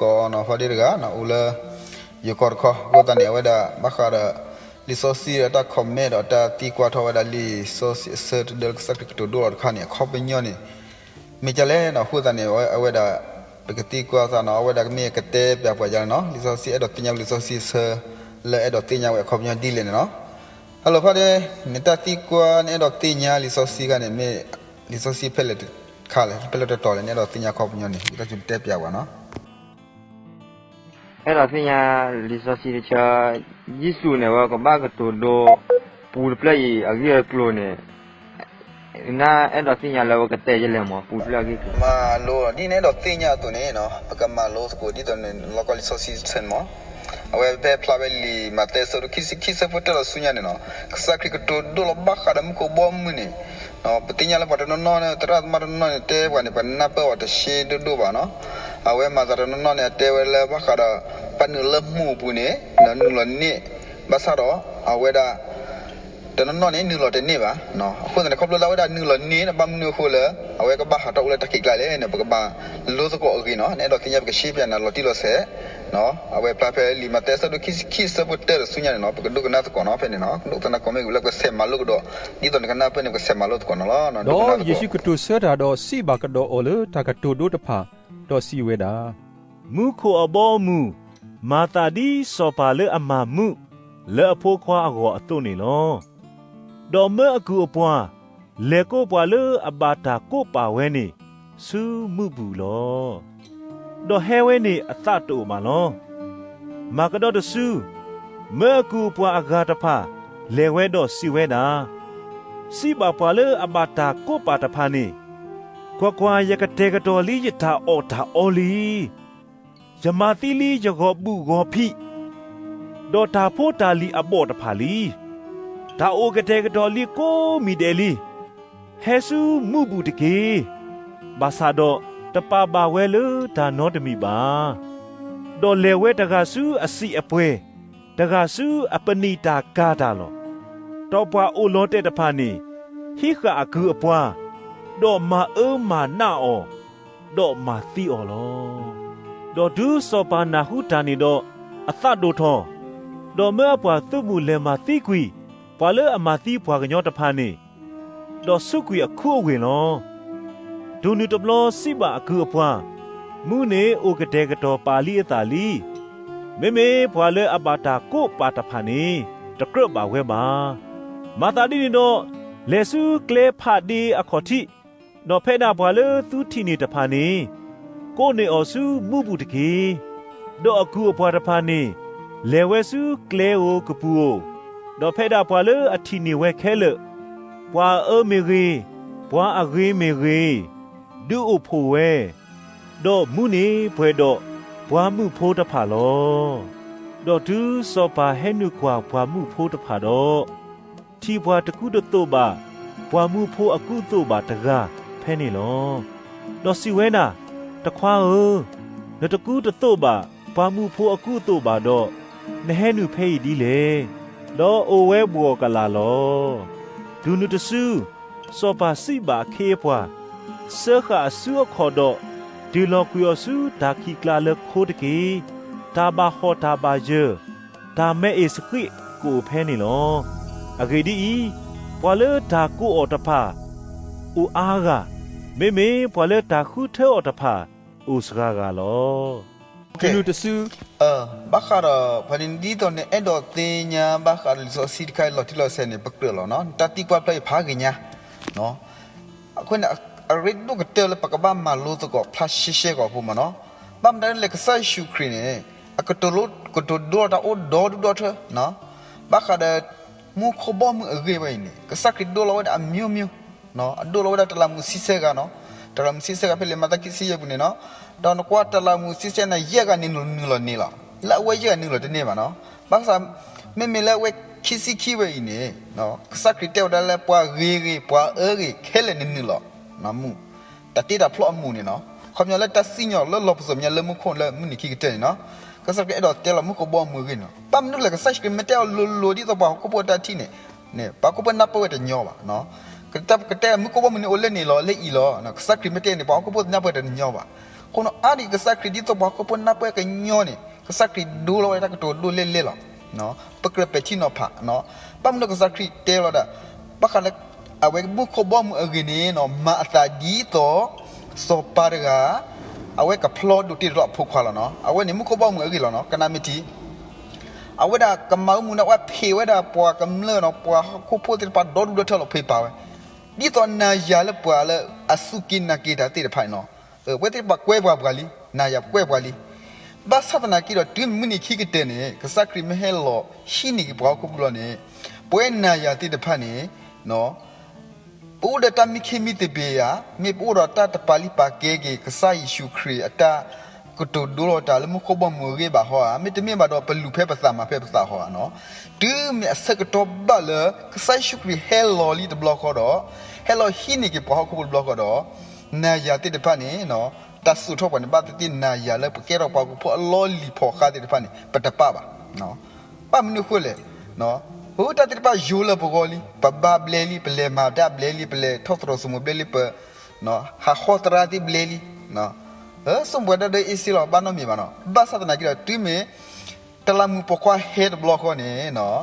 ကီးနီၤ ဖါဒ့တဂၤနီၤ အိၣ်လၢယိၤကီၢ်တခီ အဃိသတးန့ၣ် အဝဲဒၣ်ဘၣ်ဃးဒီး လံာ်စီဆှံဒီးတၢ် comment ဒီးတၢ်သံကွၢ်ထီၣ်ဝဲဒၣ် လံာ်စီဆှံအဆၢတဒၢလၢကစၢ်ခရံာ်ကတိၤဒိလီၤတခါန့ၣ် အခီပညီန့ၣ် မ့ၢ်ဒ်လဲၣ်နီၤ. အဃိသတးန့ၣ် အဝဲဒၣ် ပကသံကွၢ်သးနီၤ အဝဲဒၣ်ကမ့ၢ်ကတဲပျးပှၤဒ်လဲၣ်နီၤ လံာ်စီဆှံအဲၣ်ဒိးသ့ၣ်ညါဝဲ လံာ်စီဆှံအဆၢ လၢအဲၣ်ဒိးသ့ၣ်ညါဝဲအခီပညီဒ်လဲၣ်န့ၣ်နီၤ. Hello ဖါဒ့, နတၢ်သံကွၢ် နအဲၣ်ဒိးသ့ၣ်ညါလံာ်စီဆှံတခါန့ၣ် မ့ၢ်လံာ်စီဆှံဖဲလဲၣ်တခါလဲၣ်, ဖဲလဲၣ်တတီၤလဲၣ် နအဲၣ်ဒိးသ့ၣ်ညါအခီပညီန့ၣ် တၢ်စူၤတဲပျးဝဲနီၤ. အဲၣ်ဒိးသ့ၣ်ညါလံာ်စီဆှံတဆၢ, ယ့ၣ်ၡူးန့ၣ် အဝဲကဘၣ်ကတိၤဒိ ပူတဖျၢၣ်အံၤအဂ့ၢ်အကျိၤန့ၣ် နအဲၣ်ဒိးသ့ၣ်ညါလၢအဝဲကတဲဒ်လဲၣ်မး ပူတဖျၢၣ်အဂ့ၢ်အကျိၤ မၤလိ ဒ်နအဲၣ်ဒိးသ့ၣ်ညါအသိးန့ၣ်နီၤ ပကမၤလိသကိးဒ်သိးန့ၣ် လီၤကီၢ်လံာ်စီဆှံတဆၢန့ၣ်မး, အဝဲဖဲဖျါဝဲလံာ်မးသဲအဆၢဒိၣ်ခံဆံခံဆၢဖိတၢဒီးဆူညါန့ၣ်နီၤ ကစၢ်ခရံာ်ကတိၤဒိလီၤဘၣ်ဃးဒီးမူခိၣ်ဘီမုၢ်န့ၣ် ပသ့ၣ်ညါလၢပှၤတနီၤနီၤန့ၣ် သရၣ်သမါတနီၤန့ၣ် တဲပှၤန့ၣ် ပှၤနၢ်ပၢၢ်အီၤတရှဲဒိၣ်ဒိၣ်ဘၣ်နီၤ. အဝဲမၤသးတနီၤနီၤန့ၣ် အတဲဝဲလၢဘၣ်ဃးဒီး ပှၤနုာ်လၢမူးအပူၤန့ၣ် နုာ်လီၤန့ၢ် ဘၣ်ဆၣ်ဒီး အဝဲဒၣ် တနီၤနီၤန့ၣ် နုာ်လီၤတန့ၢ်ဘၣ်. အဃိသတးန့ၣ် ခီဖျိလၢအဝဲဒၣ်နုာ်လီၤန့ၢ် ဘၣ်မနုၤအဃိလၢ အဝဲကဘၣ်ဟးထီၣ်အိၣ်လၢတၢ်ခံးကျါလဲၣ်န့ၣ် ပကမၤလိသကိးအဂ့ၢ်နီၤ. နအဲၣ်ဒိးသ့ၣ်ညါ ပကရှဲပျးနၤလီၤတံၢ်လီၤဆဲး အဝဲဖျါဖဲလံာ်မးသဲအဆၢဒိၣ်ခံဆံခံဆၢဖိတၢဒီးဆူညါန့ၣ်နီၤ ပကဒိကနၣ်သကိးနီၤ ဖဲန့ၣ်နီၤ ဒိကနၣ်သကိးမ့ၢ်ဂ့ၤလၢပကဆဲးမၤလိကဒီး ဒ်သိးနကနၢ်ပၢၢ်န့ၣ် ပကဆဲးမၤလိသကိးနီၤလီၤ. ဒီးယ့ၣ်ၡူးကတိၤဆၢတၢ်ဒီးစံးဘၣ်ကဒီးအီၤလၢတၢ်ကတိၤဒိတဖၣ်, ဒီးစံးဝဲဒၣ်, မူခိၣ်အဘီအမုၢ် မၤသးဒ်စီၤပၤလၢအမၤမုာ်လၢအဖိခွါအဂီၢ်အသိးန့ၣ်လီၤ. ဒီးမၢအကုၢ်အပှၤ လဲၤကိးပှၤလၢအဘၣ်တၢ်ကိးပာ်ဝဲန့ၣ် ဆူမုၢ်ပူၤလီၤ. ဒီးဟဲဝဲန့ၣ်အသးတအိၣ်ဘၣ်လီၤ. မၤကဒီးတစု, မၢအကုၢ်အပှၤအဂၤတဖၣ် လဲၤဝဲဒီးစံးဝဲဒၣ်, စံးဘၣ်ပှၤလၢအဘၣ်တၢ်ကိးပာ်တဖၣ်န့ၣ်, ကွၢ်ကွၢ်, ယကတဲာ်ကတီၤလံယတၢ်အီၣ်တၢ်အီလံ. ယမၤသံလံယဂီၤဘူၣ်ဂီၤဖံး, ဒီးတၢ်ဖိတၢ်လံၤအဘီၣ်တဖၣ်လံ. တၢ်အိၣ်ကတဲာ်ကတီၤလံကိးမံၤဒဲးလံ. ဟဲဆူမုၢ်ဘူၣ်တက့ၢ်. ဘၣ်ဆၣ်ဒီးတပာ်ဘၣ်ဝဲလၢတၢ်နီတမံၤဘၣ်. ဒီးလဲၤဝဲတဂၤဆူအစံာ်အပှဲၤ, တဂၤဆူအပနံာ်တၢ်ကၤတၢ်လီၤ. ဒီးပှၤအိၣ်လီၤတဲာ်တဖၣ်န့ၣ် ဟံးဃာ်အကုၢ်အပှၤ, ဒီးမၤအၢမၤနးအီၤ, ဒီးမၤသံအီၤလီၤ. ဒီးတုၤစီၤပၤနၢ်ဟူတၢ်န့ၣ်ဒီး အသးဒိၣ်ထီၣ်, ဒီးမၢအပှၤသုးမုၢ်လဲၤမၤသံကွံာ် ပှၤလၢအမၤသံပှၤကညီတဖၣ်န့ၣ်, ဒီးဆူးကွံာ်အခူအဝ့ၢ်လီၤ. တုၤနုၤတဘျီစံးဘၣ်အကုၢ်အပှၤ, မူးန့ၣ်အိၣ်ကတဲာ်ကတီၤပာ်လံအသးလံ. မ့မ့ၢ်ပှၤလၢအဘၣ်တၢ်ကိးပာ်တဖၣ်န့ၣ် တကြၢးဘၣ်ဝဲဘၣ်. မၤသးဒ်န့ၣ်ဒီး, လဲၤဆူကျဲဖးဒ့အခီၣ်ထံး, ဒီးဖဲဒၣ်ပှၤလၢသုထံၣ်န့ၢ်တဖၣ်န့ၣ်, ကိးန့ၢ်အီၤဆူမူးဘူၣ်တက့ၢ်. ဒီးအကုၢ်အပှၤတဖၣ်န့ၣ် လဲၤဝဲဆူကျဲဧိၤကပူၤဧိၤ, ဒီးဖဲဒၣ်ပှၤလၢအထံၣ်န့ၢ်ဝဲခဲလၢာ်, ပှၤအအၢမ့ၢ်ဂ့ၤ, ပှၤအဂ့ၤမ့ၢ်ဂ့ၤ, ဒုးအိၣ်ဖှိၣ်ဝဲ, ဒီးမူးန့ၢ်ပှဲၤဒီးပှၤမုၣ်ဖိတဖၣ်လီၤ. ဒီးတုၤစီၤပၤဟဲနုာ်ကွၢ်ပှၤမုၣ်ဖိတဖၣ်ဒီး, ထံၣ်ပှၤတကူတသိးဘၣ် ပှၤမုၣ်ဖိအကူအသိးဘၣ်တဂၤဖဲန့ၣ်လီၤ. ဒီးစံးဝဲဒၣ်, တခွါဧၢ, နတကူတသိးဘၣ်ပှၤမုၣ်ဖိအကူအသိးဘၣ်ဒီး, နဟဲနုာ်ဖဲအံၤဒ်လဲၣ်. ဒီးအိၣ်ဝဲဘှီၣ်ကလာ်လီၤ. တုၤနုၤတစု, စီၤပၤစံးဘၣ်အခ့အပှၤ, စၢဃာ်အစုအခီၣ်ဒီး, တ့ၢ်လီၤကွံာ်အီၤဆူတၢ်ခံးကျါလၢခိတက့ၢ်. တၢ်ဘၣ်ဟီၣ်တၢ်ဘၣ်ယၢၤ, တၢ်မဲအ့ၣ်စဃံးကအိၣ်ဖဲန့ၣ်လီၤ. အဂ့ၢ်ဒ်အံၤ, ပှၤလၢတၢ်ကိးအီၤတဖၣ် အိၣ်အါဂၤ, မ့မ့ၢ်ပှၤလၢတၢ်ဃုထၢအီၤတဖၣ် အိၣ်စှၤဂၤလီၤ. တုၤနုၤတစု, ဘၣ်ဃးဒီး ဖဲန့ၣ်ဒ်သိးန့ၣ် အဲၣ်ဒိးသ့ၣ်ညါဘၣ်ဃးဒီးလံာ်စီဆှံတခါလီၤတံၢ်လီၤဆဲးန့ၣ် ပကြၢးလီၤနီၤ တၢ်သံကွၢ်ဖျါအံၤဖးဂ့ၤညါ အဃိန့ၣ် အရ့ဒိၣ်ကတၢၢ်လၢပကဘၣ်မၤလိသကိးဖျါရှဲရှဲကီးဖိမးနီၤ. ဘၣ်မတၤလဲၣ် ကစၢ်ယ့ၣ်ၡူးခရံာ်န့ၣ် အကတိၤဒိတၢ်အိၣ်ဒီဒူၣ်ဒီထၢ ဘၣ်ဃးဒီး မူခိၣ်ဘီမုၢ်အဂ့ၢ်ဝဲအံၤန့ၣ် ကစၢ်ခရံာ်ဒိလီၤဝဲဒၣ်အမျိုးမျိုး, အဒိလီၤဝဲဒၣ်တလးမူးဆံဆဲဂၤနီၤ, တလးမူးဆံဆဲဂၤဖဲလံာ်မၤသဲခံဆံယဲၢ်ပူၤန့ၣ်နီၤ, ဒီးနကွၢ်တလးမူးဆံဆဲန့ၣ် ယဲၢ်ဂၤန့ၣ်နုာ်လီၤန့ၢ်လီၤ, လၢအဝဲယဲၢ်ဂၤနုာ်လီၤတန့ၢ်ဘၣ်နီၤ. ဘၣ်ဆၣ် မ့မ့ၢ်လၢအဝဲခံဆံခံဝဲအံၤန့ၣ် ကစၢ်ခရံာ်တဲဝဲဒၣ်လၢပှၤဂ့ၤဂ့ၤ ပှၤအၢဂ့ၤ ခဲလၢာ်န့ၣ်နုာ်လီၤ မူး တၢ်တ့တၢ်ဖျီအမူးန့ၣ်နီၤ. ခီပညီလၢတၢ်စံၣ်ညီၣ်လၢလီၢ်ပစိာ်မးလၢမူခိၣ်လၢမုၢ်နံၤခံကတၢၢ်န့ၣ်နီၤ, ကစၢ်ခရံာ်အဲၣ်ဒိးတဲလီၤမူခိၣ်ဘီမုၢ်အဂ့ၢ်န့ၣ်လီၤ. ဘၣ်မနုၤလဲၣ် ကစၢ်ခရံာ်မ့ၢ်တဲအီၤလိၤလိၤဒ်သိးပှၤဟီၣ်ခိၣ်ဖိတၢ်ထံၣ်န့ၣ် ပှၤဟီၣ်ခိၣ်ဖိနၢ်ပၢၢ်ဝဲတညီဘၣ်. ကတဲမူခိၣ်ဘီမုၢ်န့ၣ်အိၣ်လၢန့ၣ်လီၤ လၢအံၤလီၤ, ကစၢ်ခရံာ်မ့ၢ်တဲန့ၣ် ပှၤဟီၣ်ခိၣ်ဖိနၢ်ပၢၢ်တညီဘၣ်. အဃိန့ၣ် အါဒံးကစၢ်ခရံာ်ဒ်သိးပှၤဟီၣ်ခိၣ်ဖိနၢ်ပၢၢ်ကညီန့ၣ် ကစၢ်ခရံာ်ဒိလီၤဝဲဒၣ်တၢ်ကတိၤဒိၣ်လဲၣ်လဲၣ်လီၤ. ပကြၢးပဲာ်ထံနီၤဖး, ဘၣ်မနုၤကစၢ်ခရံာ်တဲလီၤဒၣ် ဘၣ်ဃးလၢ အဝဲမူခိၣ်ဘီမုၢ်အဂ့ၢ်န့ၣ် မၤအသးဒ်သိး စီၤပၤတဂၤ အဝဲကဖျီဒိးတ့ၢ်တလီၤအဖိခွါလီၤနီၤ. အဝဲန့ၣ်မူခိၣ်ဘီမုၢ်အဂ့ၢ်လီၤနီၤ, ကနၣ်မ့ၢ်ထံ အဝဲဒၣ်ကမၤအူမူးန့ၣ် အဝဲဖံးဝဲဒၣ်ပှၤကမျၢၢ်နီၤ, ပှၤဟီၣ်ခိၣ်ဖိသ့ၣ်တဖၣ်ဒီဒူၣ်ဒီထၢလီၤ ဖံးပာ်ဝဲ, ဒ်သိးနၤယၤလၢပှၤလၢအစူၢ်က့ၤနာ်က့ၤတၢ်သ့ၣ်တဖၣ်န့ၣ်နီၤ, အဝဲသ့ၣ်တဖၣ်ကွဲပှၤပှၤလံ, နၤယၤကွဲပှၤလံ. ဘၣ်ဆၣ်သနာ်က့ဒီး တုၤမုၢ်နံၤခံကတၢၢ်န့ၣ် ကစၢ်ခရံာ်မ့ၢ်ဟဲလီၤဟံးန့ၢ်က့ၤပှၤဟီၣ်ခိၣ်ဖိလီၤန့ၣ်, ပဝဲနၤယၤသ့ၣ်တဖၣ်န့ၣ် ပအိၣ်ဒီးတၢ်မံခ့မံသပ့ၤဧါ, မ့ၢ်ပအိၣ်ဒီးတၢ်တပာ်လုၢ်ပာ်ကဲက့ၤ ကစၢ်ယ့ၣ်ၡူးခရံာ်အတၢ်ကတိၤဒိလီၤတၢ်လၢမူခိၣ်ဘီမုၢ်အဂ့ၢ်ဘၣ်ဟီဧါ, မ့တမ့ၢ်ဘၣ်ဒီးပလူၤဖဲပသးမၤဖဲပသးဟီဧါနီၤ. တုၤမ့ၢ်အဆၢကတီၢ်ဘၣ်လၢ ကစၢ်ယ့ၣ်ၡူးခရံာ်ဟဲလီၤလံတဘျီဃီဒီး, ဟဲလီၤဟံးန့ၢ်က့ၤပှၤဟီၣ်ခိၣ်ဖိတဘျီဃီဒီး, နၤယၤသ့ၣ်တဖၣ်န့ၣ် တၢ်စိာ်ထီၣ်ပှၤန့ၣ် ဘၣ်သ့ၣ်သ့ၣ်နၤယၤလၢပကဲထီၣ်ပှၤဟီၣ်ခိၣ်ဖိအလီၢ်လံၤဖီၣ်ဃာ်သ့ၣ်တဖၣ်န့ၣ် ပတပာ်ဘၣ်. ဘၣ်မနုၤအဃိလဲၣ်, ပတၢ်သ့ၣ်တဖၣ်ယိၤလၢပဂီၢ်လံ, ပဘါဘျဲလံ, ပလဲၤမၤတၢ်ဘျဲလံ, ပလဲၤထီၣ်သရိာ်စိမိၤဘျဲလံ, ပ ဟးဃီသရၣ်သ့ၣ်ဘျဲလံ, ဆိကမိၣ်ပှၤဒၣ်ဒၢအ့စ့လီၤ ဘၣ်နီတမံၤဘၣ်နီၤ. ဘၣ်ဆၣ်သနာ်က့ဒီး တုၤမ့ၢ် တလးမူးပိာ်ခွါဟဲတဘျီဃီန့ၣ်,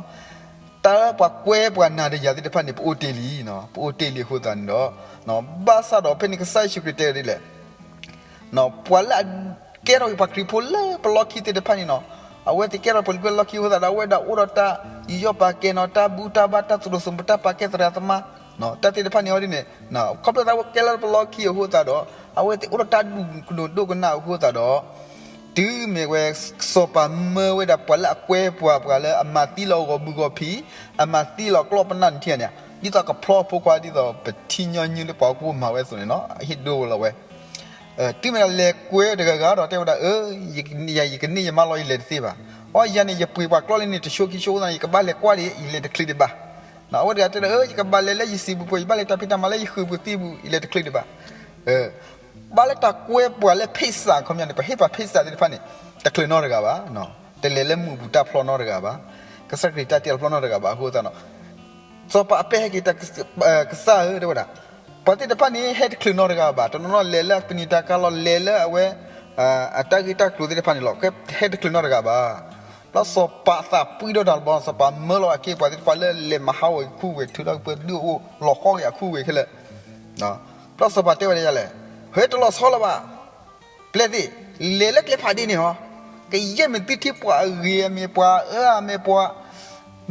တၢ်လၢပှၤကွဲပှၤနၤဒီးယၤသ့ၣ်တဖၣ်န့ၣ် ပအိၣ်တ့ၢ်လံ, ပအိၣ်တ့ၢ်လံအဃိသတးန့ၣ်ဒီး, ဘၣ်ဆၣ်ဒီးဖဲန့ၣ်ကစၢ်ယ့ၣ်ၡူးခရံာ်တဲဒ်လဲၣ် ပှၤလၢအကဲထီၣ်က့ၤပှၤခရံာ်ဖိလၢပလီၢ်ခံသ့ၣ်တဖၣ်န့ၣ်နီၤ, အဝဲသ့ၣ်ကဲထီၣ်ပှၤလၢပလီၢ်ခံအဃိသတးဒီး အဝဲဒၣ်အိၣ်ဒီးတၢ်ယူးယီၣ်ပာ်ကဲနီၤ, တၢ်ဘူၣ်တၢ်ဘါ တၢ်သရိာ်စိမိၤ တၢ်ပာ်ကဲသရၣ်သမါ, တၢ်သ့ၣ်တဖၣ်န့ၣ်အီၤဒ်န့ၣ်, ခီဖျိသးအဝဲကဲလၢပလီၢ်ခံအဃိသတးဒီး အဝဲသ့ၣ်အိၣ်ဒီးတၢ်ဒူၣ်ကနိးဒိကနၣ်အဃိသတးဒီး တုၤမ့ၢ်ဝဲ စီၤပၤမၢဝဲဒၣ်ပှၤလၢအကွဲပှၤ ပှၤလၢအမၤသံလီၤဂီၤဘုဂီၤဖံး, အမၤသံလီၤကျီၣ်ပနၢ်န့ၣ်ထံၣ်န့ၣ်, ဒ်သိးကဖျီအဖိခွါ ဒ်သိးပထံညီနုၢ်လၢပှၤဟီၣ်ခိၣ်ဖိမၤဝဲအသိးန့ၣ်နီၤ, အဟ့ၣ်ဒိလီၤဝဲ. တုၤမ့ၢ်ဒီးလဲၤကွဲတဂၤဂၤဒီးတဲဝဲဒၣ်, ယကန့ၢ်ယမါလီၤ ယလဲၤတသ့ဘၣ်. အီ ယၤန့ၣ် ယပှ့ၤပှၤကျီၣ်လၢန့ၣ်တဆှိခံဆှိအဃိသတးန့ၣ် ယကဘၣ်လဲၤကွၢ်ဒံး ယလဲၤတချုးဒံးဘၣ်. အဝဲတဂၤတဲဒီး ယကဘၣ်လဲၤလၢယစံာ်ပူၤပူၤ ယဘၣ်လဲၤတၢ်ဖံးတၢ်မၤလၢယဃုာ်ပူၤသံပူၤ ယလဲၤတချုးဒံးဘၣ်. ဘၣ်လၢတၢ်ကွဲပှၤလၢဖ့းစး ခီပညီန့ၣ် ပဟ့ၣ်ပှၤဖ့းစးသ့ၣ်တဖၣ်န့ၣ် တချုးနီတဂၤဘၣ်, တလဲၤလၢမူးပူၤတၢ်ဖျီနီတဂၤဘၣ်, ကစၢ်ခရံာ်တၢ်တ့လီၤဖျီနီတဂၤဘၣ်အဃိသတးနီၤ, စီၤပၤအပဲဟဲက့ၤ ကစၢ်ဧၢ တဲဝဲဒၣ်, ပှၤသ့ၣ်တဖၣ်န့ၣ် ဟဲတချုးနီတဂၤဘၣ်, တနီၤနီၤလဲၤလၢအပနံာ်တၢ်ကါလီၤ လဲၤလၢအဝဲ အတၢ်ဂ့ၢ်တၢ်ကျိၤသ့ၣ်တဖၣ်န့ၣ်လီၤ, ဟဲတချုးနီတဂၤဘၣ်. ဘျီစီၤပၤသးပှံၢ်ဒီးတၢ်တဘျီ စီၤပၤမၢလီၤအက့ၢ်ပှၤသ့ၣ်တဖၣ်လၢလဲၤမၤဟးဂီၤက့ၤခူဝဲၤ ထုးထီၣ်က့ၤပှၤဒုးအိၣ် လီၤဃီက့ၤအခူဝဲၤခဲလၢာ်. ဘျီစီၤပၤတဲဝဲဒ်လဲၣ်, ဟဲတလီၤဆီလၢၤဘၣ်, ပျဲသ့ၣ်, လဲၤလၢကျဲဖးဒ့န့ၣ်ဟီ, ကယဲၢ်မ့ၢ်သုထံၣ်ပှၤအဂ့ၤ မ့ၢ်ပှၤအၢ မ့ၢ်ပှၤ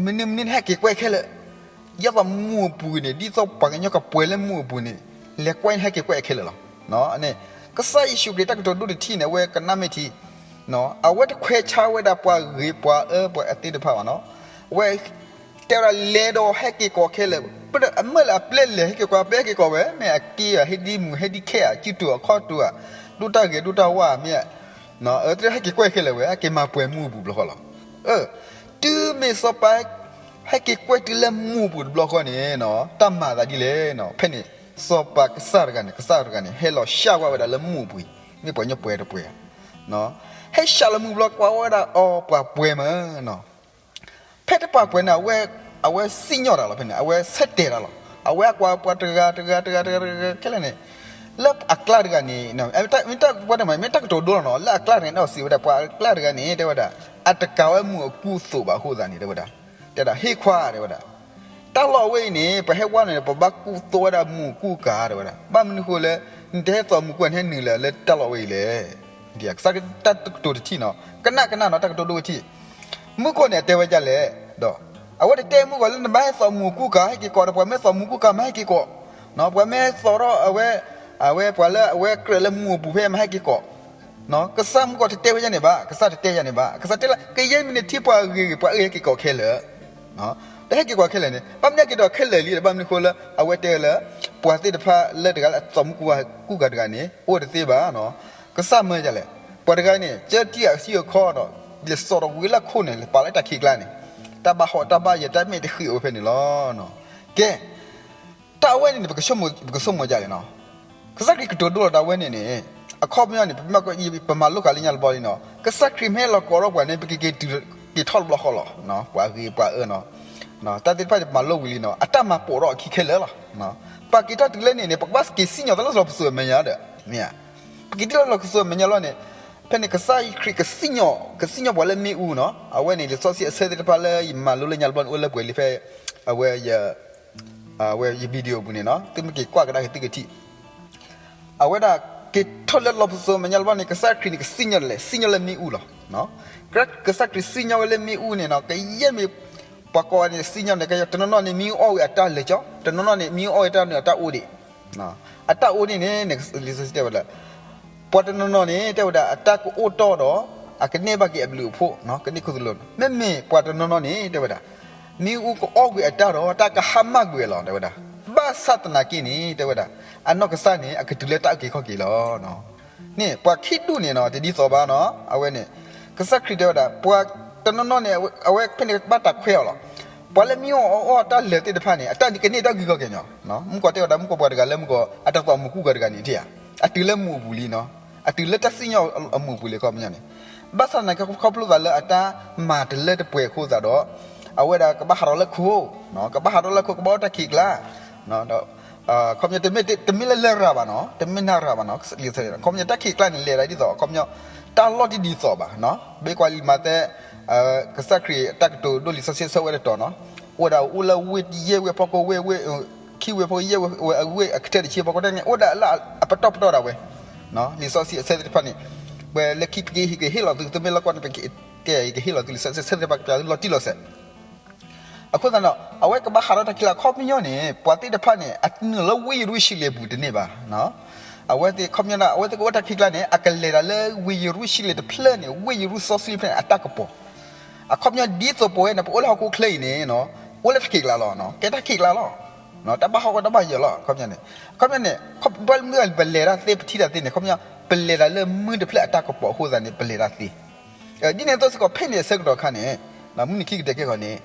မနုၤမနုၤန့ၣ် ဟဲက့ၤကွဲခဲလၢာ်. ယဲသိးမူးအပူၤန့ၣ် ဒ်သိးပှၤကညီကပှဲၤလၢမူးအပူၤန့ၣ် လဲၤကွဲန့ၣ် ဟဲက့ၤကွဲခဲလၢာ်လီၤ. န့ၣ် ကစၢ်ယ့ၣ်ၡူးခရံာ်တၢ်ကတိၤဒိၣ်တထံၣ်န့ၣ် အဝဲကနၣ်မ့ၢ်ထံ အဝဲတခွဲးဆါဝဲဒၣ်ပှၤဂ့ၤပှၤအၢပှၤအၢသ့ၣ်တဖၣ်ဘၣ်နီၤ. အဝဲတဲဝဲဒၣ်လဲၤဒီးဟဲက့ၤကိးခဲလၢာ်, အမၢလၢအပျဲလဲၤဟဲက့ၤကိး အပျဲဟဲက့ၤကိးဝဲ မ့ၢ်အက့ဧါ ဟ့ၣ်ဒံမူၤ ဟ့ၣ်ဒံခဲဧါ စုတူာ်အခီၣ်တူာ်ဧါ ဒိၣ်တၢ်ဂဲၤဒိၣ်တၢ်ဝါဧါ မ့ၢ် အဝဲသ့ၣ်ဟဲက့ၤကွဲခဲလၢာ်ဝဲ အက့ၤမၤပှဲၤမူးအပူၤဘျီဃီလီၤ. တုၤမ့ၢ်စီၤပၤ ဟဲက့ၤကွဲတုၤလၢမူးအပူၤတဘျီဃီန့ၣ် တၢ်မၤအသးဒ်လဲၣ်. ဖဲန့ၣ် စီၤပၤကစၢ်တဂၤန့ၣ် ကစၢ်တဂၤန့ၣ် ဟဲလီၤဆှၢဝဲဒၣ်လၢမူးအပူၤ မ့ၢ်ပှၤကညီပှဲၤတပှဲၤဧါ. ဟဲဆှၢလီၤမူးဘျီ ကွၢ်ဝဲဒၣ်အီၤပှၤပှဲၤမး ဖဲတပှၢ်ပှဲၤန့ၣ် အဝဲစံၣ်ညီၣ်တၢ်လီၤ. ဖဲန့ၣ် အဝဲဆၢတဲာ်တၢ်လီၤ. အဝဲအကွၢ်ပှၤတဂၤတဂၤတဂၤတဂၤတဂၤခဲလၢာ်န့ၣ် လၢအကျါတဂၤန့ၣ် မ့ၢ်တၢ်ကတိၤဒိလီၤနီၤ လၢအကျါတဂၤန့ၣ် အီၣ်စံးဝဲဒၣ် ပှၤအကျါတဂၤန့ၣ် တဲဝဲဒၣ် အတကၤဝဲမူးအကူအသိးဘၣ်အဃိသတးန့ၣ် တဲဝဲဒၣ် တဲဒၣ် ဟ့ၣ်ခွါ တဲဝဲဒၣ် တၢ်လီၢ်အဝဲအံၤန့ၣ် ပှၤဟဲဝါန့ၣ် ပဘၣ်ကူသိးဝဲဒၣ်မူးအကူအကၤ တဲဝဲဒၣ်. ဘၣ်မနုၤဃိလၢ နတဟဲသိးမူးကူအကၤ နဟဲနုာ်လၢတၢ်လီၢ်အဝဲအံၤလဲၣ်. ကစၢ်တၢ်ကတိၤတထံၣ်နီၤ ကနၣ်ကနၣ်နီၤ တၢ်ကတိၤဒိၣ်ဝဲထံၣ် မူးခိၣ်န့ၣ် အတဲဝဲဒ်လဲၣ်ဒီး အဝဲတတဲမူးကီးလၢနဘၣ်ဟဲသိးမူးကူကၤ ဟဲက့ၤကိးဒီး ပှၤမ့ၢ်သိးမူးကူကၤ မၤဟဲက့ၤကိး ပှၤမ့ၢ်သိးထီၣ်အဝဲ အဝဲပှၤလၢအဝဲကြၢးလၢမူးအပူၤဖဲ မၤဟဲက့ၤကိး ကစၢ်မူးကီးတတဲဝဲဒ်န့ၣ်ဘၣ်. ကစၢ်တတဲဒ်န့ၣ်ဘၣ်. ကစၢ်တဲလၢ ကယဲၢ်မ့ၢ်နထံၣ် ပှၤဂ့ၤဂ့ၤ ပှၤအၢ ဟဲက့ၤကိးခဲလၢာ် တဟဲက့ၤကိးခဲလၢာ်န့ၣ် ဘၣ်မနုၤဟဲက့ၤဒီးခဲလၢာ်လံ ဘၣ်မနုၤဃိလၢ အဝဲတဲလၢ ပှၤသ့ၣ်တဖၣ်လၢတဂၤလၢအသိးမူးကူကၤတဂၤန့ၣ် အိၣ်တသ့ဘၣ်. ကစၢ်မၢဒ်လဲၣ်. ပှၤတဂၤန့ၣ် ကၢထံအစုအခီဒီး လဲၤစိာ်ဒီးဝံၤလၢခိၣ်န့ၣ် လဲၤပာ်လၢတၢ်ခံးကျါန့ၣ် တၢ်ဘၣ်ဟီၣ်တၢ်ဘၣ်ယၢၤ တၢ်မဲာ်တဃံးအိၣ်ဖဲန့ၣ်လီၤ. ကဲ တၢ်အဝဲန့ၣ်န့ၣ် ပကဆိကမိၣ်ဒ်လဲၣ်နီၤ. ကစၢ်ခရံာ်ကတိၤဒိလီၤတၢ်ဝဲန့ၣ်န့ၣ် အခီပညီန့ၣ် ပမၤလိဃာ်လၢညါတဘျီလံနီၤ. ကစၢ်ခရံာ်မ့ၢ်ဟဲလီၤကိးထီၣ်ပှၤန့ၣ် ပကက့ၤတုၤက့ၤထီၣ်တဘျီဃီလီၤ. ပှၤဂ့ၤပှၤအၢနီၤ တၢ်သ့ၣ်တဖၣ်န့ၣ် ပမၤလိဝံၤလံနီၤ အတၢ်မၤပိာ်ထီၣ်အခံခဲလၢာ်လီၤ. ပက့ၤထီၣ်တုၤလၢန့ၣ်န့ၣ် ပကဘၣ်က့ၤစံၣ်ညီၣ်တၢ်လၢလီၤပစိာ်အမဲာ်ညါဒီး မ့ၢ်ဧါ. ပက့ၤထံၣ်လၢလီၢ်ခၢၣ်သးမဲာ်ညါလီၤန့ၣ်, ဖဲန့ၣ်ကစၢ်ခရံာ်ကစံၣ်ညီၣ်, ကစံၣ်ညီၣ်ပှၤလၢမ့ၣ်အူနီၤ, အဝဲန့ၣ် လံာ်စီဆှံအဆၢသ့ၣ်တဖၣ်လၢယမၤလိလၢညါတဘျီန့ၣ် အိၣ်လၢပှဲၤလံဖဲ အဝဲ အဝဲယ video ပူၤန့ၣ်နီၤ, သုမ့ၢ်က့ၤကွၢ်ကဒါက့ၤသုကထံၣ် အဝဲဒၣ်က့ၤထီၣ်လၢလီၢ်ခၢၣ်သးမဲာ်ညါတဘျီန့ၣ် ကစၢ်ခရံာ်န့ၣ် ကစံၣ်ညီၣ်ဒ်လဲၣ်, စံၣ်ညီၣ်လၢမ့ၣ်အူလီၤ. ကစၢ်ခရံာ်စံၣ်ညီၣ်ဝဲလၢမ့ၣ်အူန့ၣ်နီၤ, ကယဲၢ်မ့ၢ်ပှၤကိးဂၤန့ၣ် စံၣ်ညီၣ်န့ၣ် ကယဲၢ်တနီၤနီၤန့ၣ် မ့ၣ်အူအီၣ်ဝဲအတၢ်လၢာ်ကၠီ, တနီၤနီၤန့ၣ် မ့ၣ်အူအီၣ်ဝဲတၢ်န့ၣ် အတၢ်အိၣ်ဒံး, အတၢ်အိၣ်ဒံးန့ၣ် လံာ်စီဆှံတဲဝဲဒၣ် ပှၤတနီၤနီၤန့ၣ် တဲဝဲဒၣ် အတၢ်ကအိၣ်တီၢ်ဒီး အကန့ၢ်ဘၣ်က့ၤအဘျုးအဖှိၣ်, ကန့ၢ်ခူသူၣ်လိၤ, မ့မ့ၢ်ပှၤတနီၤနီၤန့ၣ် တဲဝဲဒၣ် မ့ၣ်အူကအီၣ်ကွံာ်အတၢ်ဒီး တၢ်ကဟါမၢ်ကွံာ်အီၤလီၤ တဲဝဲဒၣ်. ဘၣ်ဆၣ်သနာ်က့န့ၣ် တဲဝဲဒၣ် အနီၢ်ကစၢ်န့ၣ် အကတုၤလၢတၢ်အုၣ်က့ၤခီၣ်က့ၤလီၤ. န့ၣ် ပှၤခံဒူၣ်န့ၣ်နီၤ တဒ်သိးဘၣ်နီၤ, အဝဲန့ၣ် ကစၢ်ခရံာ်တဲဝဲဒၣ် ပှၤတနီၤနီၤန့ၣ် အဝဲဖဲန့ၣ်ဘၣ်တၢ်ခွဲးအီၤလီၤ. ပှၤလၢမ့ၣ်အူအီၣ်တၢ်လၢာ်သ့ၣ်တဖၣ်န့ၣ် အတၢ်ကန့ၢ်တၢ်အုၣ်က့ၤခီၣ်က့ၤညီ, မုၣ်ကီၢ်တဲဝဲဒၣ် မုၣ်ကီၢ်ပှၤတဂၤလၢမုၣ်ကီၢ် အတၢ်သီၣ်မူၤကူၣ်ဂၤတဂၤန့ၣ် ထံၣ်ဧါ, အတုၤလၢမူၤအပူၤလံနီၤ, အတုၤလၢတၢ်စံၣ်ညီၣ်အမူၤအပူၤလံ အခီပညီန့ၣ်, ဘၣ်ဆၣ်သနာ်က့ ခီဖျိသးလၢအတၢ်မၤတလၢတပှဲၤအဃိသတးဒီး အဝဲဒၣ်ကဘၣ်ဟးထီၣ်လၢခိ, ကဘၣ်ဟးထီၣ်လၢခိ ကဘၣ်အိၣ်တၢ်ခံးကျါ, ဒီး အခီပညီ တမ့ၢ်လၢလရာ်ဘၣ်နီၤ, တမ့ၢ်နရာ်ဘၣ်နီၤ, အခီပညီတၢ်ခံးကျါန့ၣ် လဲၤဒၣ်ဒ်သိး အခီပညီ တၢ်လီၢ်တဒ်သိးဘၣ်, ဘၣ်ကွၢ်လံာ်မၤသဲ ကစၢ်ခရံာ်တၢ်ကတိၤဒိလံာ်စီဆှံအဆၢဝဲတတီၤနီၤ, အိၣ်ဒၣ်အိၣ်လၢဝ့ၢ်ယဲၢ်ဝ့ၢ်ဖီခိၣ်ဝ့ၢ် ဝ့ၢ် ခံဝ့ၢ်ဖီခိၣ်ယဲၢ်ဝ့ၢ် အဝ့ၢ်အကတၢၢ်တဆံဖီခိၣ်န့ၣ် အိၣ်ဒၣ်လၢအပတီၢ်ပတီၢ်ဒၣ်ဝဲ, လံာ်စီဆှံအဆၢသ့ၣ်တဖၣ်န့ၣ်, ပှၤလၢခံပကဟ့ၣ်ကဟ့ၣ်လီၤသု သုမ့ၢ်လီၤကွၢ်န့ၣ် ပကကဟ့ၣ်လီၤသုလံာ်စီဆှံအဆၢသ့ၣ်တဖၣ် ကပျးသုလီၤတံၢ်လီၤဆဲး အဃိသတးဒီး အဝဲကဘၣ်ဟးထီၣ်တၢ်ခံးကျါ အခီပညီန့ၣ် ပှၤသ့ၣ်တဖၣ်န့ၣ် အနုာ်လၢဝ့ၢ်ယရူၤၡလ့ၣ်အပူၤတန့ၢ်ဘၣ်, အဝဲသ့ၣ် အခီပညီ အဝဲသ့ၣ်ကအိၣ်တၢ်ခံးကျါန့ၣ် အကလဲၤဒၣ်လၢဝ့ၢ်ယရူၤၡလ့ၣ်တဖျၢၣ်န့ၣ် ဝ့ၢ်ယရူၤစီဆှံဖျၢၣ်န့ၣ် အတၢ်ကပီၤ, အခီပညီ ဒ်သိးပဝဲန့ၣ် ပအိၣ်လၢဟီၣ်ခိၣ်ချၢအံၤန့ၣ် အိၣ်လၢတၢ်ခံးကျါလီၤ, ကဲတၢ်ခံးကျါလီၤ, တၢ်ဘၣ်ဟီၣ်ကဝီၤတၢ်ဘၣ်ယၢၤလီၤ အခီပညီန့ၣ်, အခီပညီန့ၣ် ဘၣ်မနုၤပလဲၤတၢ်သ့ ပထံၣ်တၢ်သ့န့ၣ် အခီပညီ ပလဲၤဒၣ်လၢမုၢ်တဖျၢၣ်အတၢ်ကပီၤအဃိသတးန့ၣ် ပလဲၤတၢ်သ့ ဒ်န့ၣ်အသိးစ့ၢ်ကီး ဖဲန့ၣ်အဆၢကတီၢ်ခါန့ၣ်, မုၢ်နံၤခံကတၢၢ်ခဲကီန့ၣ်,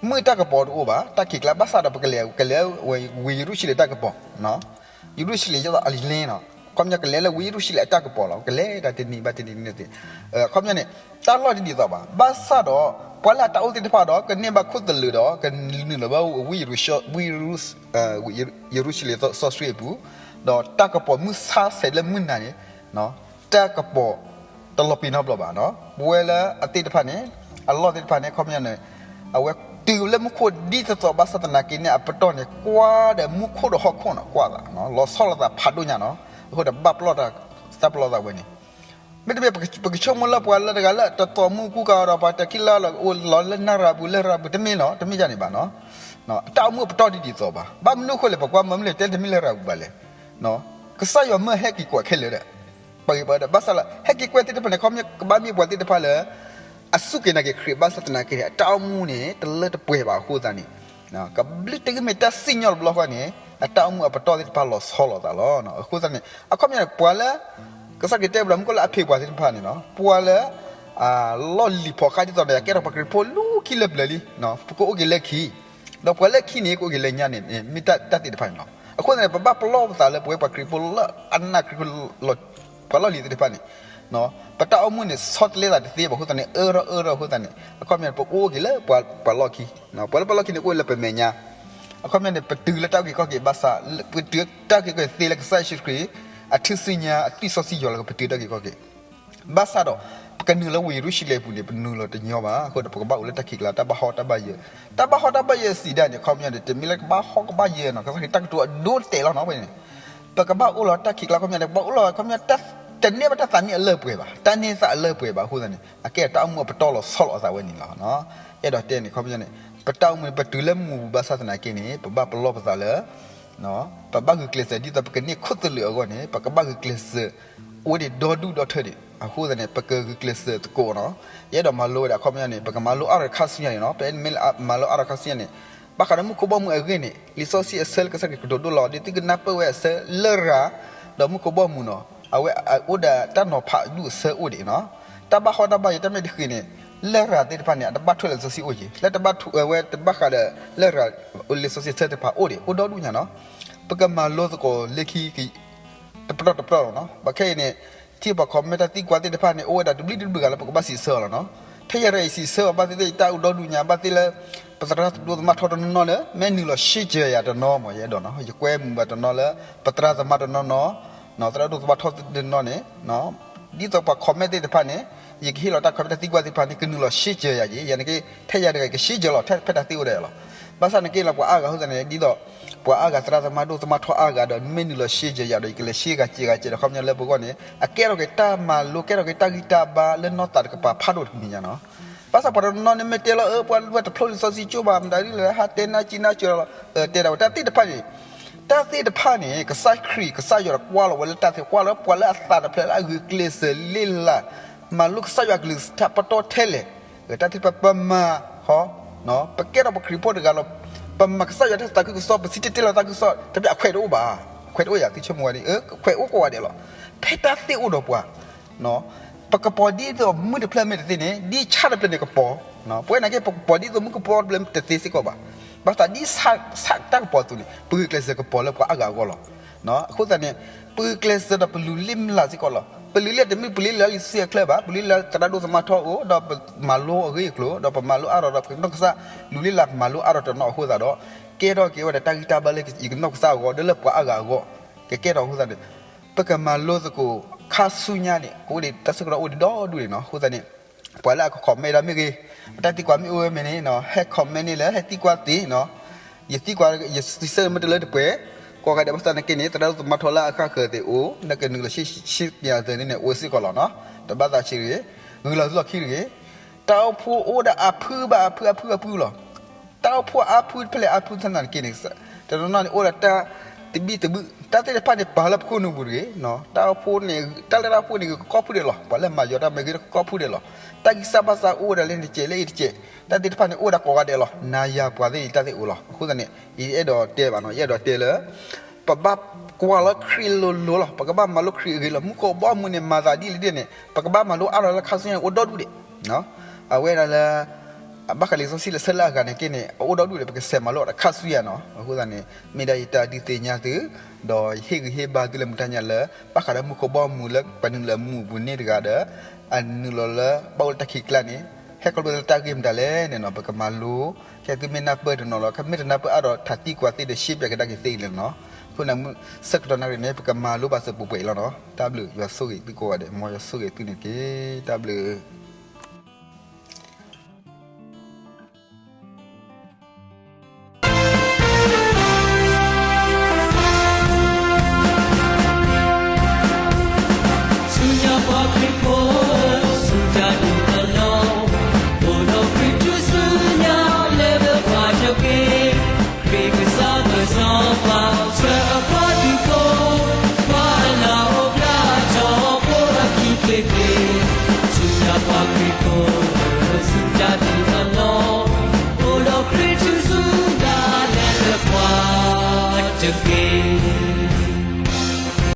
မုၢ်တၢ်ကပီၤတအိၣ်ဘၣ်, တၢ်ခံးကျါ ဘၣ်ဆၣ်ဒီး ပကလဲၤ ကလဲၤဝ့ၢ်ယရူၤၡလ့ၣ်တၢ်ကပီၤ, ယရူၤၡလ့ၣ် ယသီးအလံၤန့ၣ်, အခီပညီ ကလဲၤလၢဝ့ၢ်ယရူၤၡလ့ၣ်အတၢ်ကပီၤလီၤ, ကလဲၤတၢ်တနံၤဘၣ်တနံၤန့ၣ်သ့, အခီပညီန့ၣ် တၢ်လီၢ်တဒ်သိးဘၣ်, ဘၣ်ဆၣ်ဒီး ပှၤလၢအတၢ်အိၣ်သ့ၣ်တဖၣ်ဒီး ကန့ၢ်ဘၣ်ခိၣ်သလုးဒီး ကနုာ်လီၤဘၣ်ဝ့ၢ် ဝ့ၢ် ယရူၤၡလ့ၣ်စီဆှံအပူၤ, ဒီးတၢ်ကပီၤမုၢ်ဆါဆဲးလၢမုၢ်နၤန့ၣ်, တၢ်ကပီၤတလီၤပံာ်နီတဘျီဘၣ်, ပဝဲလၢအသ့ၣ်တဖၣ်န့ၣ်, အလီၢ်သ့ၣ်တဖၣ်န့ၣ် အခီပညီန့ၣ်, အဝဲတုၤလၢမူခိၣ်ဒ်သိးသိးဘၣ်ဆၣ်သနာ်က့န့ၣ် အပတီၢ်န့ၣ် ကွၢ်ဒီးမူခိၣ်ဒီးဟီၣ်ခိၣ်န့ၣ် ကွၢ်သး, လီၤဆီလိာ်သးဖးဒိၣ်ညါနီၤ, အဃိဒီးဘၣ်ပလီၢ်တၢ်, တၢ်ပလီၢ်သးဝဲန့ၣ် မ့တမ့ၢ် ပကဆိကမိၣ်လၢပှၤလၢတဂၤလၢတသီၣ်မူၤကူၣ်ဂၤဒီး ပှၤတၢ်ခံးကျါလီၤ အိၣ်လီၤလၢနရၤပူၤ လၢရၤပူၤ တမ့ၢ်လီၤ, တမ့ၢ်ဒ်န့ၣ်ဘၣ်နီၤ, တၢ်အိၣ်မူအပတီၢ်ဒ်ဒ်သိးဘၣ်, ဘၣ်မနုၤအဃိလဲၣ် ပကွၢ်မၤမနုၤလဲၣ် တဲတမ့ၢ်လၢရၤပူၤဘၣ်လဲၣ်, ကစၢ်ယွၤမၢဟဲက့ၤကွၢ်ခဲလၢာ်ဒီး, ပှၤဂ့ၤပှၤဒီး ဘၣ်ဆၣ်လၢ ဟဲက့ၤကွၢ်သ့ၣ်တဖၣ်န့ၣ် ခီပညီ ကဘၣ်မ့ၢ်ပှၤသ့ၣ်တဖၣ်လၢ အစူၢ်က့ၤနာ်က့ၤခရံာ် ဘၣ်ဆၣ်သနာ်က့န့ၣ် အတၢ်အိၣ်မူန့ၣ် တလၢတပှဲၤဘၣ်အဃိသတးန့ၣ်, ကဘျုးတဂ့ၤမ့ၢ်တၢ်စံၣ်ညီၣ်တဘျီဃီန့ၣ် အတၢ်အိၣ်မူအပတီၢ်သ့ၣ်တဖၣ်လီၤဆီလိာ်သးလီၤ. အဃိသတးန့ၣ် အခီပညီန့ၣ် ပှၤလၢ ကစၢ်ခရံာ်တဲဝဲဒၣ် မုၣ်ကီၢ်လၢအဖံးပှၤသ့ၣ်တဖၣ်န့ၣ်နီၤ ပှၤလၢ လီၢ်လံၤဖီၣ်ဃာ်ဒ်သိးဒီး ယကဲထီၣ်ပှၤခရံာ်ဖိလၢခံလၢပျၢၤလံ, ပကအိၣ်က့ၤလၢခံ, ဒီးပှၤလၢခံန့ၣ် ကအိၣ်က့ၤလၢညါန့ၣ် မ့ၢ်တၢ်သ့ၣ်တဖၣ်န့ၣ်လီၤ. အဃိသတးန့ၣ် ပဘၣ်ပလီၢ်ပသးလၢပဝဲပှၤခရံာ်ဖိလၢအနာ်ခရံာ်ဖိလီၤ ပှၤလီၢ်လံၤသ့ၣ်တဖၣ်န့ၣ် ပတၢ်အိၣ်မူန့ၣ် ဆီတလဲသးတသ့ဘၣ်အဃိသတးန့ၣ် အၢထီၣ်အၢထီၣ်အဃိသတးန့ၣ် အခီပညီန့ၣ် ပအိၣ်က့ၤလၢပှၤလီၢ်ခံ, ပှၤလၢပှၤလီၢ်ခံန့ၣ် ကအိၣ်လၢပမဲာ်ညါ, အခီပညီန့ၣ် ပတုၤလၢတၢ်အုၣ်က့ၤခီၣ်က့ၤဘၣ်ဆၣ်, ပတုၤတၢ်အုၣ်က့ၤခီၣ်က့ၤသ့လၢကစၢ်ယ့ၣ်ၡူးခရံာ် အထူၣ်စုညါအသွံၣ်စီဆှံယွၤလၢကပတုၤတၢ်အုၣ်က့ၤခီၣ်က့ၤ ဘၣ်ဆၣ်ဒီး ပကနုာ်လၢဝ့ၢ်ယရူၤၡလ့ၣ်အပူၤန့ၣ် ပနုာ်လီၤတညီဘၣ်အဃိဒီး ပကဘၣ်အိၣ်လၢတၢ်ခံးကျါ တၢ်ဘၣ်ဟီၣ်တၢ်ဘၣ်ယၢၤ, တၢ်ဘၣ်ဟီၣ်တၢ်ဘၣ်ယၢၤစံးဒၣ်န့ၣ် အခီပညီန့ၣ် တမ့ၢ်လၢကဘၣ်ဟီၣ်ကဘၣ်ယၢၤနီၤ ကစၢ်ခရံာ်တၢ်ကတိၤအဒိတဲာ်လီၤနီၤဝဲန့ၣ်, ပကဘၣ်အိၣ်လီၤတၢ်ခံးကျါ အခီပညီန့ၣ် ပဘၣ်အိၣ်လီၤ အခီပညီ တန့ၢ်ဘၣ်တၢ်သးမံအလၢပှဲၤဘၣ်, တၢ်န့ၢ်သးအလၢပှဲၤဘၣ်အဃိသတးန့ၣ် အကဲတၢ်အိၣ်မူအပတီၢ်လီၤဆီလိာ်အသးဝဲန့ၣ်လီၤ. အဲၣ်ဒိးတဲန့ၣ် အခီပညီန့ၣ် ပတၢ်အိၣ်မူန့ၣ် ပတုၤလၢမူၤပူၤဘၣ်ဆၣ်သနာ်က့န့ၣ် ပဘၣ်ပလီၢ်ပသးလၢ ပဘၣ်ဂုာ်ကျဲးစၢးဒ်သိးပကန့ၢ်ခိၣ်သလုးအဂီၢ်န့ၣ် ပကဘၣ်ဂုာ်ကျဲးစၢး အိၣ်ဒံးဒီဒူၣ်ဒီထၢဒံး အဃိသတးန့ၣ် ပကဂုာ်ကျဲးစၢးသကိးနီၤ. ယအဲၣ်ဒိးမၤလိဝဲဒၣ် အခီပညီန့ၣ် ပကမၤလိအါထီၣ်ခါဆူညါန့ၣ်နီၤ, ပမ့ၢ်မၤလိအါထီၣ်ခါဆူညါန့ၣ် ဘၣ်ဃးဒီးမူခိၣ်ဘီမုၢ်အဂ့ၢ်န့ၣ် လံာ်စီဆှံအဆၢလၢကစၢ်ခရံာ်ကတိၤဒိလီၤ ဒ်သုကနၢ်ပၢၢ်ဝဲအဆၢလရာ် ဒီးမူခိၣ်ဘီမုၢ်နီၤ အဝဲအိၣ်ဒီးတၢ်နီၤဖးဒူၣ်အဆၢအိၣ်ဒံးနီၤ. တၢ်ဘၣ်ဟီၣ်တၢ်ဘၣ်ယၢၤတၢ်မဲာ်တဃ့န့ၣ် လရာ်သ့ၣ်တဖၣ်န့ၣ် အတဘၣ်ထွဲလၢလံာ်စီဆှံအိၣ်က့ၤ လၢတဘၣ်ထွဲဝဲတဘၣ်ဃးဒီးလရာ် လံာ်စီဆှံအဆၢသ့ၣ်တဖၣ်အိၣ်ဒံး အိၣ်ဒီဒူၣ်ညါနီၤ. ပကမၤလိသကိးလၢခံ တပတီၢ်တပတီၢ်လီၤနီၤ. ဘၣ်ခဲအံၤန့ၣ် ထံၣ်ပှၤ comment တၢ်သံကွၢ်သ့ၣ်တဖၣ်န့ၣ် အိၣ်ဝဲဒၣ်တဘျုးတဘျုးဂၤလၢပကဘၣ်စံးဆၢအီၤလီၤနီၤ. ထဲယရဲၣ်အံၤစံးဆၢအီၤဘၣ်သ့ၣ်သ့ၣ် ယတၢ်အိၣ်ဒီဒူၣ်ညါ ဘၣ်သ့ၣ်လၢ ပသရၣ်ဒိသမါထီတနီၤနီၤလၢ မ့ၢ်နုာ်လီၤရှဲကၢၤယၤတနီၤမး ယအဲၣ်ဒိးနီၤ ယကွဲမုာ်ဘၣ်တနီၤလၢ ပသရၣ်သမါတနီၤနီၤ သရၣ်ဒိၣ်သမါထီၣ်တနီၤန့ၣ် ဒ်သိးပှၤ comment သ့ၣ်တဖၣ်န့ၣ် ယကဟ့ၣ်လီၤတၢ် comment တၢ်သံကွၢ်သ့ၣ်တဖၣ်န့ၣ် ကနုာ်လီၤ share ယၤက့ၤ ယၤန့ၣ်က့ ထဲယၤတဂၤက share လီၤ ထဲဖဲတၢ်သ့အိၣ်ဒီးယၤလီၤ. ဘၣ်ဆၣ်နက့လီၤပှၤအါဂၤအဃိသတးန့ၣ် ဒ်သိး ပှၤအါဂၤသရၣ်သမါဒိၣ်သမါထီၣ်အါဂၤဒီး နမ့ၢ်နုာ်လီၤ share ယၤဒီး ယကလဲၤ share ဂၤစဲးဂၤစဲးဒီး ခီပညီလၢပဂီၢ်န့ၣ် အကဲထီၣ်က့ၤတၢ်မၤလိ ကဲထီၣ်က့ၤတၢ်ဂံၢ်တၢ်ဘါလၢနီၢ်သးတကပၤ ဖးဒိၣ်တမံၤညါနီၤ. ဘၣ်ဆၣ်ပှၤတနီၤန့ၣ်မ့ၢ်တဲလီၤ အၢ ပှၤဝဲတဖျိလံာ်စီဆှံကၠိဘၣ် မတၤဒ်လဲၣ် ဟးတဲနါစံနါစၢၤလီၤ တဲဒၣ်ဝဲတၢ်သ့ၣ်တဖၣ်န့ၣ် တၢ်သ့ၣ်တဖၣ်န့ၣ် ကစၢ်ခရံာ် ကစၢ်ယွၤတကွၢ်လီၤဝဲလၢတၢ်သ့ ကွၢ်လီၤပှၤလၢအသးတဖျၢၣ်လၢအဂုာ်ကျဲးစၢးလ့လၢ် မၤလိကစၢ်ယွၤအကလုၢ်ကထါပတီၢ်ထဲလဲၣ်. တၢ်သ့ၣ်တဖၣ်ပမၤဟီ ပကဲထီၣ်ပခရံာ်ဖိတဂၤလီၤ. ပမၤကစၢ်ယွၤတၢ်သးခုကစီၣ် ပစံၣ်တဲၤတဲလီၤသးခုကစီၣ် တဘျီအခွဲးတအိၣ်ဘၣ်. အခွဲးတအိၣ်ယၤ သုဆိကမိၣ်ဝဲန့ၣ် အခွဲးအိၣ်ကိးဂၤဒဲးလီၤ. ဖဲတၢ်သ့အိၣ်ဒီးပှၤ ပကပီၤဒ်သိးမုၢ်တဖျၢၣ်မ့ၢ်တသ့န့ၣ် ဒ်ဆၣ်တဖျၢၣ်န့ၣ်ကပီၤ, ပဝဲန့ၣ်က့ ပကပီၤဒ်သိးမုၢ်ကပီၤတဖျၢၣ်တသ့စ့ၢ်ကီးဘၣ်. ဘၣ်ဆၣ်ဒ်ဆၣ်တၢ်ကပီၤအသိးန့ၣ် ပဂုာ်ကျဲးစၢးကပီၤလၢပှၤအါဂၤအဂီၢ်လီၤ. အဃိသတးန့ၣ် ပဂုာ်ကျဲးစၢးဒီးပလူၤလ့မုၢ်လၢ်စ့ၢ်ကီးလီၤ. ပလူၤလ့တမ့ၢ်ပလူၤလ့လၢလံာ်စီဆှံအချၢဘၣ်, ပလူၤလ့လၢသရၣ်ဒိၣ်သမါထီၣ်အိၣ် ဒီးပမၤလိအဂ့ၢ်အကျိၤ ဒီးပမၤလိအါထီၣ်ဒီးပနီၢ်ကစၢ် လူၤလ့လၢပမၤလိအါထီၣ်တနီၤအဃိသတးဒီး ကဲထီၣ်က့ၤဝဲဒၣ်တၢ်ဂံၢ်တၢ်ဘါလၢယကနီၢ်ကစၢ်အဂီၢ် ဒီးလၢပှၤအါဂၤအဂီၢ် ကကဲထီၣ်အဃိသတးန့ၣ် ပကမၤလိသကိးခါဆူညါန့ၣ် ကအိၣ်ဒံးတၢ်ဆၢကတီၢ်အိၣ်ဒံးဒီဒူၣ်န့ၣ်နီၤ. အဃိသတးန့ၣ် ပှၤလၢအက comment ဒၣ်မ့ၢ်ဂ့ၤ, အတၢ်သံကွၢ်မ့ၢ်အိၣ်ဝဲမ့ၢ်န့ၣ် ဟဲ comment န့ၣ်လၢဟဲသံကွၢ်သ့နီၤ. ယသံကွၢ် ယစံးဆၢမ့ၢ်တလၢတပှဲၤ ကိးဂၤဒဲးဘၣ်ဆၣ်သနာ်က့န့ၣ် သရၣ်ဒိၣ်သမါထီၣ်လၢအဃၣ်ဃၢၤသ့ၣ်အိၣ် နကနုာ်လီၤ share သ့ၣ်ညါသ့န့ၣ် အိၣ်စ့ၢ်ကီးလီၤနီၤ. တဘၣ်သးဆံးတဂ့ၤ, ဂုာ်လီၤသုလီၢ်ခံတဂ့ၤ. တၢ်အိၣ်ဖှိၣ်အိၣ်ဒၣ်အဖုဘၣ်အဖုအဖုအဖုလီၤ. တၢ်အိၣ်ဖှိၣ်အါဖုဖဲလဲၣ်အါဖုသနာ်က့န့ၣ် တနီၤနီၤန့ၣ်အိၣ်ဒီးတၢ်တဘံၣ်တဘုၣ် တၢ်သ့ၣ်တဖၣ်န့ၣ် ပာ်လၢပခိၣ်နူာ်ပူၤတဂ့ၤ. တၢ်အိၣ်ဖှိၣ်န့ၣ် တၢ်လၢတၢ်အိၣ်ဖှိၣ်န့ၣ် ဂ့ၤကီၢ်ဖုဒဲးလီၤ. ပှၤလၢမၤယီၤတၢ်မ့ၢ်ဂ့ၤကီၢ်ဖုဒဲးလီၤ. တၢ်ဂံၢ်စၢ်ဘါစၢ်အိၣ်ဝဲဒၣ်လၢနစဲးလၢအံၤတစဲး တၢ်သ့ၣ်တဖၣ်န့ၣ် အိၣ်ဝဲဒၣ်ကိးဂၤဒဲးလီၤ. နၤယၤပှၤသ့ၣ်အံၤတၢ်သ့ၣ်အိၣ်လီၤ. အဃိသတးန့ၣ် ယအဲၣ်ဒိးတဲဘၣ်နီၤ ယအဲၣ်ဒိးတဲလၢ ပဘၣ်ကွၢ်လၢခရံာ်လိၤလိၤလီၤ. ပကဘၣ်မၤလိခရံာ်အဂ့ၢ်လီၤ. မူခိၣ်ဘီမုၢ်န့ၣ် မၤသးဒ်လဲၣ်ဒ်န့ၣ် ပကဘၣ်မၤလိအါထီၣ်လၢခါဆူညါန့ၣ် အိၣ်ဒီဒူၣ်ဒံး အဝဲဒၣ်လၢ ဘၣ်ဃးလံာ်စီဆှံလၢဆၢလၢအဂၤန့ၣ်က့န့ၣ် အအိၣ်ဒီဒူၣ်ဒံး ပကဆဲးမၤလိအီၤတခါဆူညါနီၤ. အဃိသတးန့ၣ် မ့ၢ်ဒၣ်ယတၢ်ဒုးသ့ၣ်ညါသု ဒီးယဟ့ၣ်ဂံၢ်ဟ့ၣ်ဘါသုလၢမုၢ်တနံၤညါလၢ ဘၣ်ဃးဒီးမူခိၣ်ဘီမုၢ်လၢပှၤနုာ်လီၤမူးပူၤန့ၣ်တဂၤဒီး အနုာ်လီၤလၢဘၣ်အိၣ်လၢတၢ်ခံးကျါန့ၣ် ဟဲခီဖျိလၢတၢ်ဂ့ၢ်မတၤလဲၣ်န့ၣ်နီၤ ပကမၤလိ ခဲသုမ့ၢ်နၢ်ပၢၢ်တနီၤလီၤ မ့ၢ်တနၢ်ပၢၢ်အါဒီးထးသံကွၢ်သ့ဒီး ရှဲပၠးကဒါက့ၤသ့အံၤန့ၣ်နီၤ. အဃိန့ၣ် ဆၢကတီၢ်နၣ်ရံၣ်န့ၣ် ပကမၤလိဘၣ်စၢၤပှဲၤပှဲၤအံၤလီၤနီၤ. တၢ်ဘျုး ယွၤဆိၣ်ဂ့ၤသုကိးဂၤဒဲး မ်ယွၤဆိၣ်ဂ့ၤသုန့ၣ်တက့ၢ်. တၢ်ဘျုး